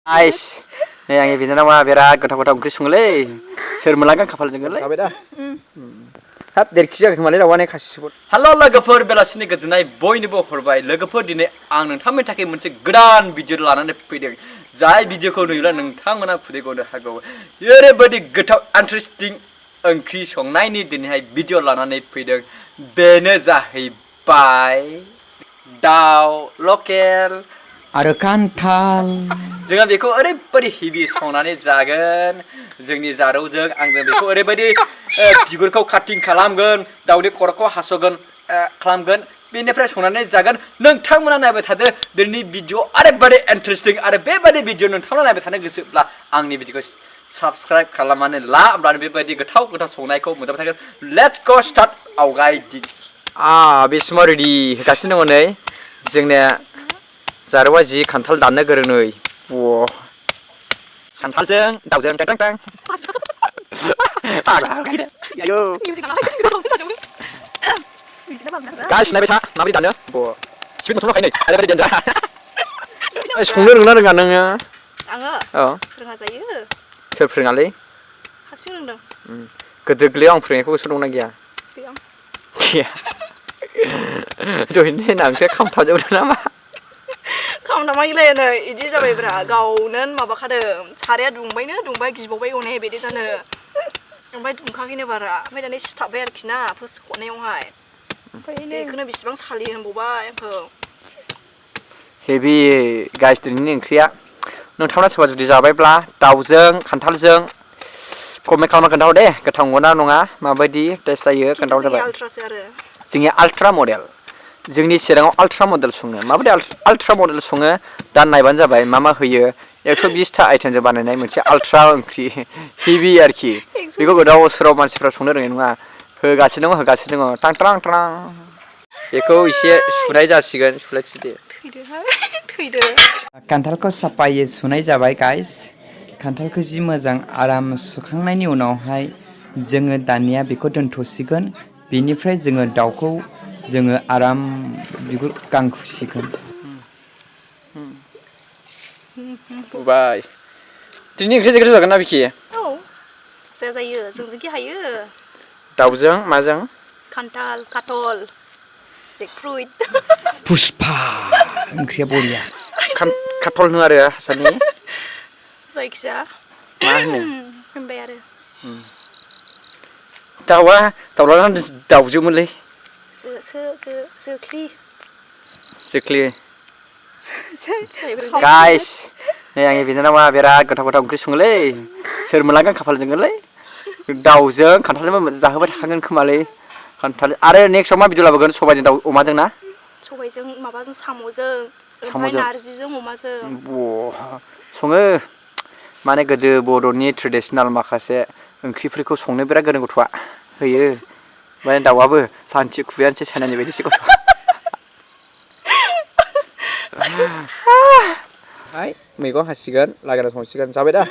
Guys, nih yang ini nama biar kata-kata Inggris sungguh sermelagan kapal jengkel. Apa dah? Hap dari kisah kemarin lawannya kasih sebut. Halo logofor belasini kejenai boy ni boh horbai logofor dini ang nengtamin takai mencet geran video lanan pede. Zai video kau nuilah nengtang mana pede kau dah hago. Yere badi getau interesting angkri songnai ni dini hai video lanan pede. Bene zahai bai daw lokal. आरो खान्थाल जोंहा बेखौ ओरैबायदि हेभि संनानै जागोन जोंनि जारौजों आंजों बेखौ ओरैबायदि बिगुरखौ काटिं खालामगोन दाउनि खर'खौ हास'गोन खालामगोन बेनिफ्राय संनानै जागोन नोंथांमोना नायबाय थादो दिनैनि भिडिअ ओरैबायदि इन्टारेस्टिं आरो बेबायदि भिडिअ नोंथांमोना नायबाय थानो गोसोब्ला आंनि भिडिअखौ साबस्क्राइब खालामनानै ला होमब्लानो बेबायदि गोथाव गोथाव संनायखौ मोनजाबाय थागोन लेट्स गो स्टार्ट आवगायदि बे समाव रेडि होगासिनो दङ नै जोंनिया जारौआ जि खान्थाल दाननो गोरों नै खान्थालजों दाउजों टां टां गाइस नायबाय था माबोरै दानो स्पिड मथर दंखायो नै ओरैबायदि देन्जार संनो रोंना रोङा नोङो आङो औ रोङा जायो सोर फोरोङालै हारसिं रोंदों गोदो गोरलैयाव आं फोरोंनायखौ गोसो दंना गैया गैया दहायनो देनां ओंख्रिया खामथाबजोबदों नामा खामथामाखैलाय नै इदि जाबायब्रा गावनो माबाखादों साराया दुंबाय गिबावबाय हनै बिदि जानो ओमफ्राय दुंखाखैनो बारा ओमफ्राय दाना सिथाबबाय आरोखि ना फार्स्ट हरनायावहाय बेखौनो बेसेबां सालियो होनबावबाय आंखौ हेभि गाइस दिनैनि ओंख्रिया नोंथांमोना सोरबा जुदि जाबायब्ला दाउजों खान्थालजों कमेन्ट खालामना खोन्थाहर दे गोथाव नंगौना नङा माबायदि टेस्ट जायो खोन्थाहर जाबाय जोंनि आल्ट्रा मडेल जोंनि चिराङाव आल्ट्रा मडेल सङो माबायदि आल्ट्रा मडेल सङो दा नायबानो जाबाय मा मा होयो 120टा आइटेमजों बानायनाय मोनसे आल्ट्रा ओंख्रि हेभि आरोखि बेखौ गोदाव सोराव मानसिफ्रा संनो रोंनाय नङा होगासिनो दङ टां टां टां बेखौ एसे सुनाय जासिगोन सुलायथिदो थैदो खान्थालखौ साफायै सुनाय जाबाय गाइस खान्थालखौ जि मोजां आराम सुखांनायनि उनावहाय जोङो दानिया बेखौ दोनथ'सिगोन बेनिफ्राय जोङो दाउखौ जोङो आराम बिगुर गांखुसिगोन बुबाय दिनै ओंख्रि जागोन जागोन ना बिखि औ जायो जोंजोंखि हायो दाउजों माजों खान्थाल काटल जेकफ्रुइट पुष्पा ओंख्रिया बरिया काटल होनो आरो हारसानि जायखिया मा होनो होनबाय आरो दाउला दाउजोमोनलै जोख्लि गाइस नै आंनि बिनानावा बिराद गोथाव गोथाव ओंख्रि सङोलै सोर मोनलांगोन खाफाल जोंलै दाउजों खान्थालजोंबो जाहोबाय थाखागोन खोमालै खान्थाल आरो नेक्स्टआव मा भिडिअ लाबोगोन सबायजों दाउ अमाजों ना सबायजों माबाजों साम'जों ओमफ्राय नारजिजों अमाजों सङो माने गोदो बर'नि ट्रेडिसनेल माखासे ओंख्रिफोरखौ संनो बिराद गोरों गथ'आ होयो ओमफ्राय दाउआबो फानथि खुबैयानोसै साइनानि बायदिसो गथ'आ मैगं हासिगोन लागायना संसिगोन जाबाय दा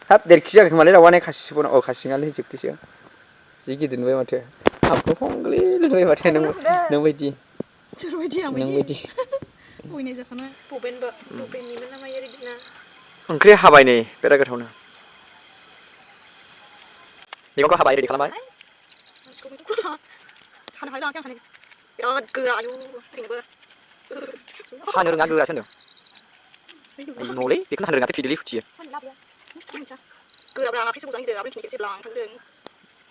हाब देरखि जागोन खोमालै दाउआनो खासिसो खासिङालै जोबथिसो जि गिदिर नुबाय माथो आंखौ हंग्लि लुबाय माथो नोंबायदि ओंख्रि हाबाय नै बिराद गोथावनो मैगंखौ हाबाय रेडि खालामबाय हानो रोङा गोरासो होनदों न'लै बेखौनो हानो रोङाथाय थैदोलै फुथियो गोराब्रा आखाइसो मोजां गिदिर आबै जेब्ला थांदों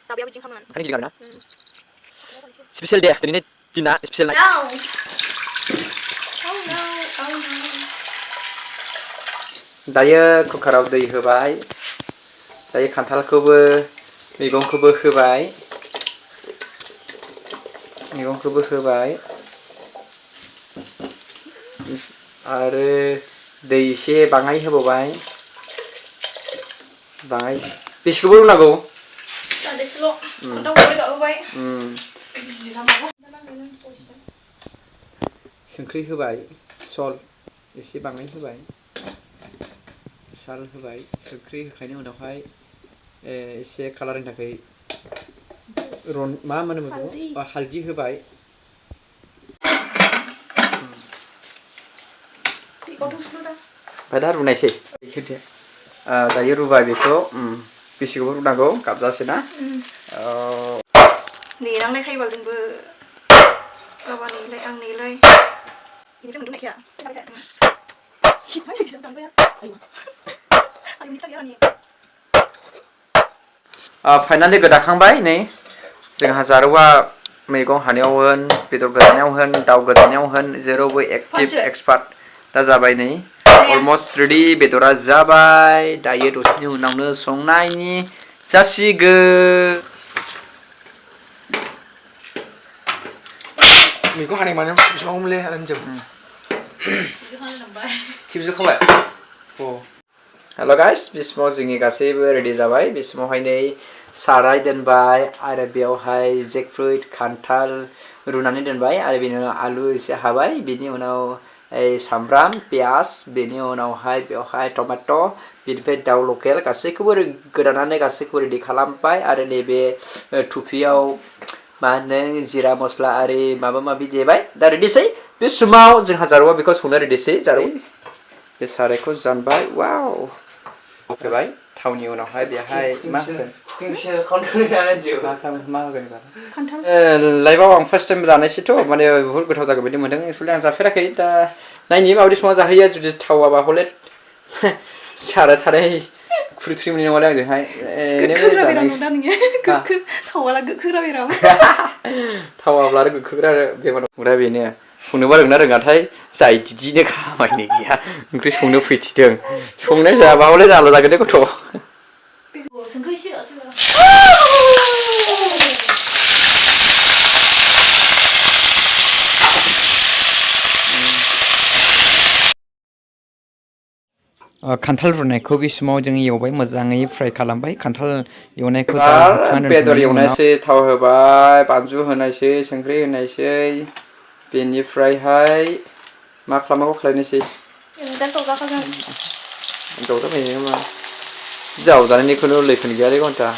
दाबाया बिदिनो खामोन ओंखायनो गिदिर आरोना स्पेसियेल दे दिनैनि दिना स्पेसियेल नाइट दायो कुकाराव दै होबाय दायो खान्थालखौबो मैगंखौबो होबाय आरो दै एसे बाङाय होबावबाय बेसेखौबो रुनांगौ संख्रि होबाय सल्ट एसे बाङाय होबाय साल्ट होबाय संख्रि होखांनायनि उनावहाय एसे कालारनि थाखाय मा होनो बेखौ हालदि होबाय ओमफ्राय दा रुनायसै दायो रुबाय बेखौ बेसे गोबाव रुनांगौ गाबजासे ना नेनांनायखाय जोंबो गाबा नेलाय आं नेलाय बेनिफ्राय मोनदोंनायखाया फाइनालि गोदाखांबाय नै जोंहा जारौआ मैगं हानायाव होन बेदर गोदानायाव होन दाउ गोदानायाव होन जेरावबो एक्टिभ एक्सपार्ट दा जाबाय नै अलमस्ट रेडि बेदरा जाबाय दायो दसेनि उनावनो संनायनि जासिगोन मैगं हानाय माने बेसेबां मोनलै आंजों खेबजोबखाबाय हेल' गाइस बे समाव जोंनि गासैबो रेडि जाबाय बे समावहाय नै साराय दोनबाय आरो बेयावहाय जेकफ्रुइट खान्थाल रुनानै दोनबाय आरो बेनि उनाव आलु एसे हाबाय बेनि उनाव सामब्राम पियास बेनि उनावहाय बेवहाय टमेट' बेनिफ्राय दाउ लकेल गासैखौबो गोदानानै गासैखौबो रेडि खालामबाय आरो नैबे थुफियाव मा होनो जिरा मस्ला आरि माबा माबि देबाय दा रेडिसै बे समाव जोंहा जारौआ बेखौ संनो रेडिसै जारौ बे सारायखौ जानबाय वाव होबाय थावनि उनावहाय बेहाय मा लाइफआव आं फार्स्ट टाइम जानायसैथ' माने बुहुत गोथाव जागोन बायदि मोन्दों एक्सुवेलि आं जाफेराखै दा नायनि माबायदि संना जाहैयो जुदि थावाबा हले साराय थाराय खुरि मोननाय नङालै आंजोंहाय थावाब्ला आरो गोखोग्रा बेमार दंग्रा बेनो संनोबा रोंना रोङाथाय जाय बिदिनो खामायनो गैया ओंख्रि संनो फैथिदों संनाय जायाबा हले जाला जागोन दे गथ' खान्थाल रुनायखौ बे समाव जों एवबाय मोजाङै फ्राय खालामबाय खान्थाल एवनायखौ बेदर एवनायसै थाव होबाय बानलु होनायसै संख्रि होनायसै बेनिफ्रायहाय मा खालामनांगौ खालायनोसै जावजाबाय मा जावजानायनिखौनो लैखोन गैयालै घन्टा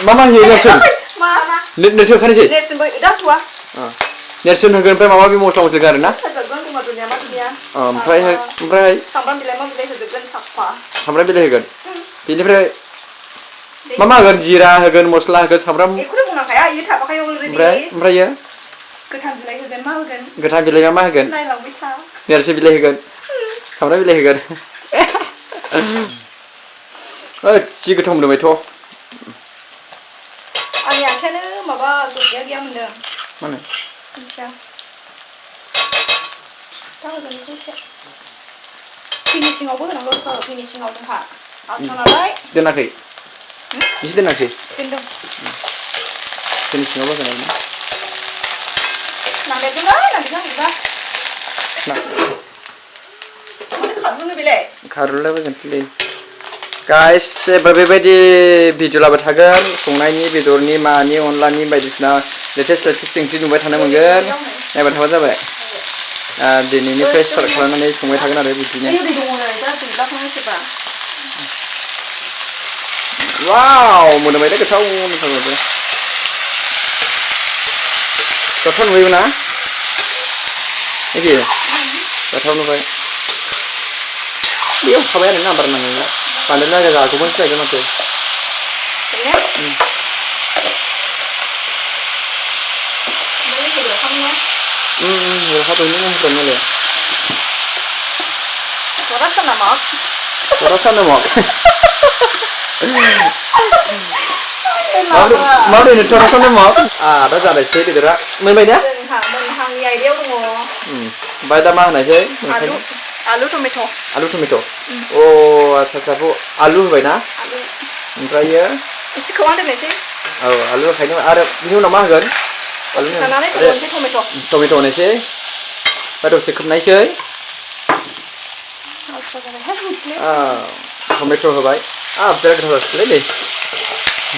मा होयो नेरसोन नेरसोन खानोसै नेरसोन होगोन ओमफ्राय माबा माबि मस्ला मस्लि गारो ना ओमफ्राय सामब्राम बिलाइ मा बिलाइ होजोबगोन साफा सामब्राम बिलाइ होगोन बेनिफ्राय मा होगोन जिरा होगोन मस्ला होगोन सामब्राम बेखौनो बुंनांखाया इयो थाफाखायो अलरेडि ओमफ्रायो गोथां बिलाइ होगोन मा होगोन गोथां बिलाइ मा होगोन नायलांबाय था नेरसोन बिलाइ होगोन सामब्राम बिलाइ होगोन जि गोथाव मोनबायथ' आंनि आखायानो माबा गैया गैया मोनदों मानो मिथिया दा होगोन बेखौ एसे फिनिसिङावबो होनांगौ फिनिसिङाव जोंहा आथा नालाय दोनाखै एसे दोनाखै दोनदों फिनिसिङावबो होनाय ना नांदेरगोन बिदिबा माथो खारदोंनो बेलाय खारलाबायगोनलै गाइस बेबायदि भिडिअ लाबाय थागोन संनायनि बेदरनि मानि अनलानि बायदिसिना लेटेस्ट ओंख्रि नुबाय थानो मोनगोन नायबाय थाबानो जाबाय दिनैनिफ्राय स्टार्ट खालामनानै संबाय थागोन आरो बिदिनो वाव मोदोमबायलै गोथाव मोदोमबायबो गोथाव नुबायबो ना एखे गोथाव नुबाय बेयाव थाबाय आरो नाम्बार नाङो बांद्राय नागा जागौमोनसो जाहैगोन माथो माबोरै थरासनो मा दा जानायसै बेदरा मोनबाय ना मोनहांनि आयदायाव दङ ओमफ्राय दा मा होनायसै आलु टमेट' अ आच्छा आलु होबाय ना ओमफ्रायो एसे खोबहां दोननोसै औ आलु होखायनो आरो बिनि उनाव मा होगोन टमेट' होनोसै ओमफ्राय दसे खोबनायसै टमेट' होबाय बिराद गोथाव जासिगोनलै नै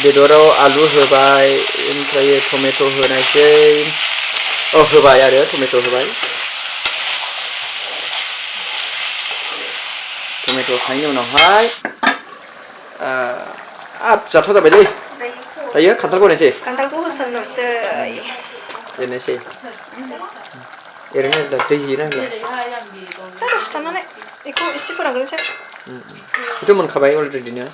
बेदराव आलु होबाय ओमफ्राय टमेट' होनायसै होबाय आरो टमेट' होबाय टमेट' होखांनायनि उनावहाय जाथाव जाबायलै दायो खान्थालखौ होनोसै खान्थालखौ होसननोसै दोननोसै एरैनो दै होयोना होला दा दसे थानानै बेखौ एसे फोरानग्रोनोसै बेथ' मोनखाबाय अलरेडिनो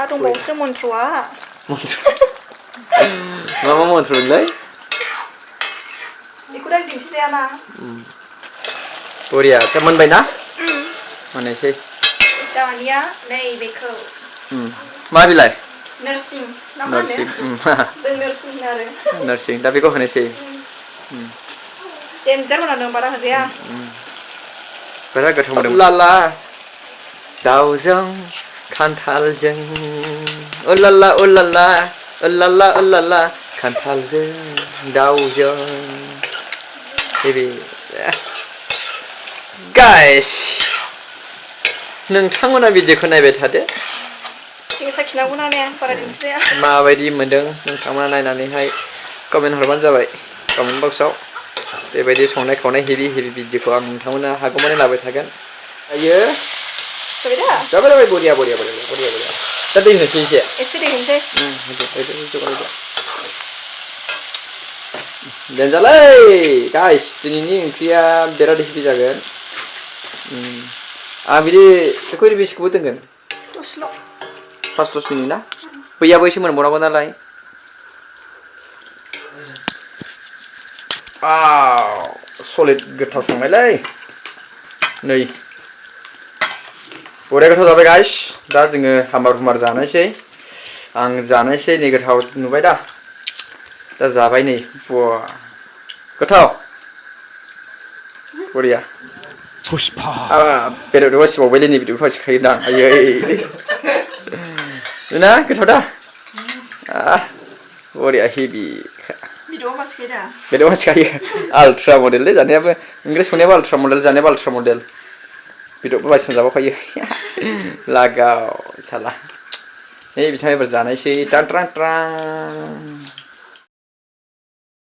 आरो दंबावोसो मन्थ्रआ मा मा मन्थ्रमोनलाय बेखौ दा दिन्थिजायाना बरिया दा मोनबाय ना मोननोसै दानिया नै बेखौ मा बिलाइ नोरसिं ना मा होनो नोरसिं जों नोरसिं होनो आरो नोरसिं दा बेखौ होनोसै देन्जार मोनामदों बारा होजाया बिराद गोथाव मोनदों लाला दाउजों खान्थालजों उलाला उलाला उलाला उलाला खान्थालजों दाउजों गाइस नोंथांमोना भिडिअखौ नायबाय थादो जों साखिनांगौ ना ने बारा दिन्थिजाया माबायदि मोनदों नोंथांमोना नायनानैहाय कमेन्ट हरबानो जाबाय कमेन्ट बक्सआव बेबायदि संनाय खावनाय हेभि भिडिअखौ आं नोंथांमोना हागौमानि लाबाय थागोन दायो जाबाय जाबाय बरिया बरिया बरिया बरिया बरिया दा दै होनोसै एसे दै होनोसै देनजारलै गाइस दिनैनि ओंख्रिया बिराद हेभि जागोन आं बिदि बेखौ बेसेखौबो दोनगोन दसेल' 5-10 मिनिट ना बैयाबो एसे मोनबावनांगौ नालाय सलिड गोथाव संनायलै नै बरिया गोथाव जाबाय गाइस दा जोङो हामार जानोसै आं जानोसै नै गोथाव नुबाय दा जाबाय नै बवा गोथाव बरिया पुष्पा बेदरखौ बासिबावबायलै नै बेदरखौ बासिखायो दां आयै ना गोथाव दा बरिया हेभि भिडिअ बासिखायो दा बेदर बासिखायो आल्ट्रा मडेललै जानायाबो ओंख्रि संनायाबो आल्ट्रा मडेल जानायाबो आल्ट्रा मडेल बेदरबो बासिना जाबावखायो लागाव साला नै बिथाङा एबार जानायसै टां ट्रां ट्रां